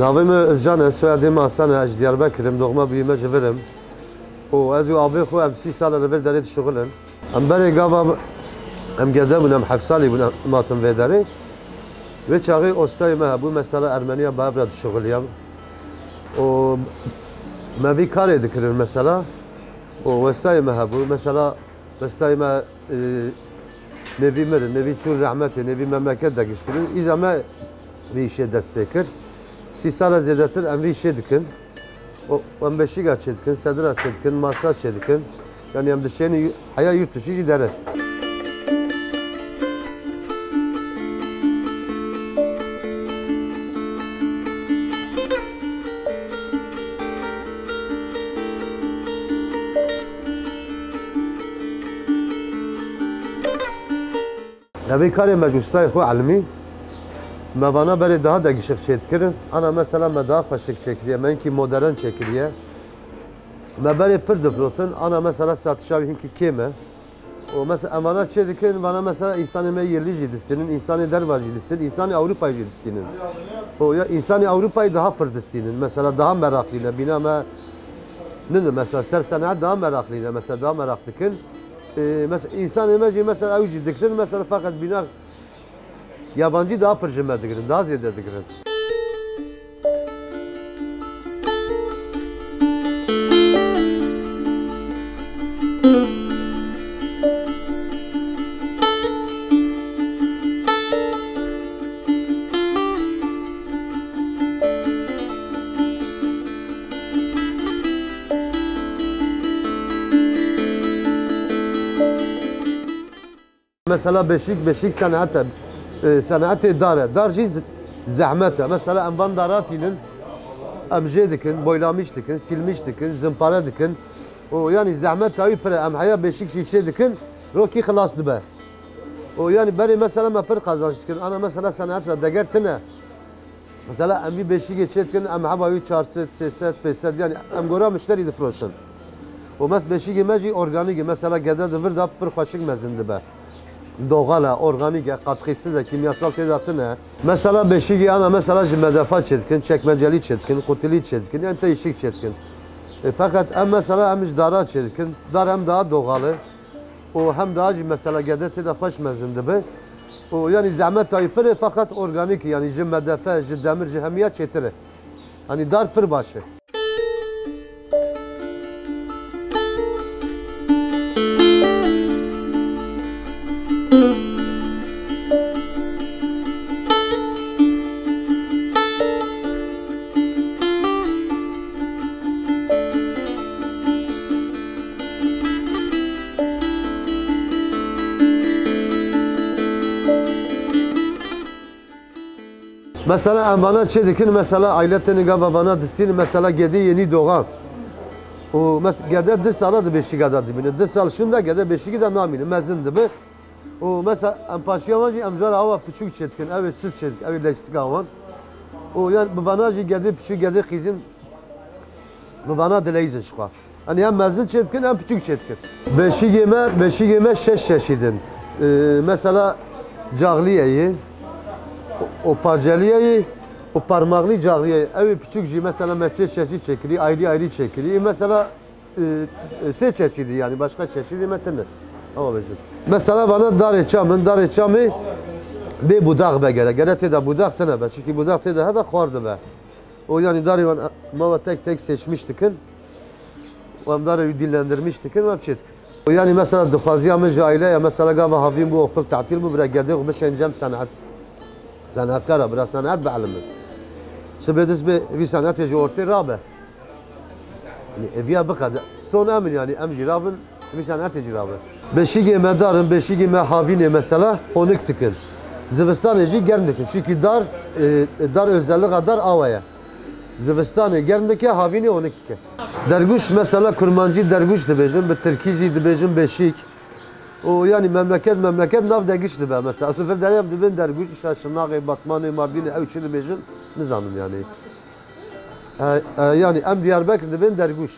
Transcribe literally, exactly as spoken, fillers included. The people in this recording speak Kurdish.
Navê me Özcan e, soyadê me Hasan e, ez ji Diyarbekir im, doğma büyüme ji vir im. Û ez û abê xwe em sî sal e li vir derê dişuxulin. Em berê gava em gede bûn, em heft salî bûn em hatin vê derê. Vê çaxê ostayê me hebû, mesela Ermeniya bi hev re dişuxiliyan. Û me vî karê dikirin mesela. Û westayê me hebû, mesela westayê me, e, nêvî mirin, nêvî çûn rehmetê, nêvî memleket de giş kirin. Îja me vî îşê dest pê kir. Sî sala zêdetir em vî îşê dikin. Û em beşîga çêdikin, sedira çêdikin, masa çêdikin. Yanî em dişênin heya yurt dişî jî derin. Evê karê me ji ustayê xwe elmî. Me vana berê daha degişik çêdikirin. Ana mesela me daha xweşik çêkiriye, me hinkî modern çêkiriye. Me berê pir difirotin, ana mesela satişa wî hinkî kêm e. Û mesela em vana çêdikirin, vana mesela însanê me yêlî jî distînin, însanê derva jî distînin, însanê Ewropayê jî distînin. Û ya însanê Ewropayê daha pir distînin, mesela daha meraqlî ne, bîna me nîne, mesela ser seneat daha meraqlî ne, mesela daha meraq dikin. Ê, mesela însanê me jî mesela ew jî dikirin, mesela feqet bîna yabancî daha pir ji me digirin, daha zêde digirin. Mesela beşik, beşik senet e. E, senetê dar e. Dar jî z-, zehmet e. Mesela em van dara tînin, em jê dikin, boylamîş dikin, silmîş dikin, zimpare dikin. Û yanî zehmet tawî pir e. Em heya beşik jî çê dikin, rokî xilas dibe. Û yanî berê mesela me pir qazanç dikin. Ana mesela senet re deger tine. Mesela em vî beşîgê çê dikin, em heba wî çar sed, sê sed, pênc sed, yanî em gora mişterî difiroşin. Û mes beşîgê me jî organîk e. Mesela gede di vir de pir xweşik mezin dibe. Doğal e, organîk e, katkîsiz e, kîmyasal tê de tine. Mesela beşîgê ana mesela ji medefa çê dikin, çekmecelî çê dikin, qutilî çê dikin, yanî teyşik çê dikin. E, feqet em mesela em ji dara çê dikin. Dar hem daha doğal e. Û hem daha jî mesela gede tê de xweş mezin dibe. Û yanî zehmet tayî pir e, feqet organîk e, yanî ji medefe, ji demir, ji hemiya çêtir e. Yanî dar pir baş e. Mesela em vana çê dikin, mesela aile tenê gava vana distînin, mesela gedê yenî doğan. Û mes-, gede du sala di beşîga de dimîne. Du sal şûnde gede beşîgî de namîne, mezin dibe. Û mesela em paşiya wan jî em cara awa piçûk çêdikin, ew ê süt çêdik, ew ê leystika wan. Û yan bi vana jî gedê piçûk, gedê qîzin bi vana dileyîzin ji xwe. Yanî hem mezin çêdikin, hem piçûk çêdikin. Beşîgê me, beşîgê me şeş çeşîd in. Ee, mesela caxliyeyê, û paceliyeyê, û parmaqlî caxliyeyê. Ew ê piçûk jî mesela me çê çeşîd çêkirî, ayrî ayrî çêkirî. Mesela e, e, sê çeşîdî, yanî başka çeşîdê me tine. Ama bêjin. Mesela vana darê çam in, darê çamê bê budax be gere. Gere tê de budax tine be. Çunkî budax tê de hebe xwar dibe. O yanî darê wan, e, me we tek tek seçmiş dikin. Û em darê wî dillendirmiş dikin, û em çê dikin. O yanî mesela dixwaziya min ji aile ya, mesela gava havîn bû, okul tatil bû, bira gedê xwe bişên cem senet. Senetkara, bira senet bielime. Sibê dest bê vî senetê ji ortê rabe. Yanî, eviya biqede. Son em in, yanî, em jî rabin, vî senetê jî rabin. Beşîgê me dar in, beşîgê me havînê mesela honik dikin. Zivistanê jî germ dikin. Çunkî dar, e, dar özelliğa dar awa ye. Zivistanê germ dike, havînê honik dike. Derguş mesela kurmancî derguş dibêjin, bi tirkî jî dibêjin beşîk. Û yanî memleket, memleket nav degiş dibe. Mesela li vir derê em dibên derguş, îşte Şirnexê, Batmanê, Mardînê, ew çi dibêjin, nizanim yanî. E, e, yanî em Diyarbekir dibên derguş.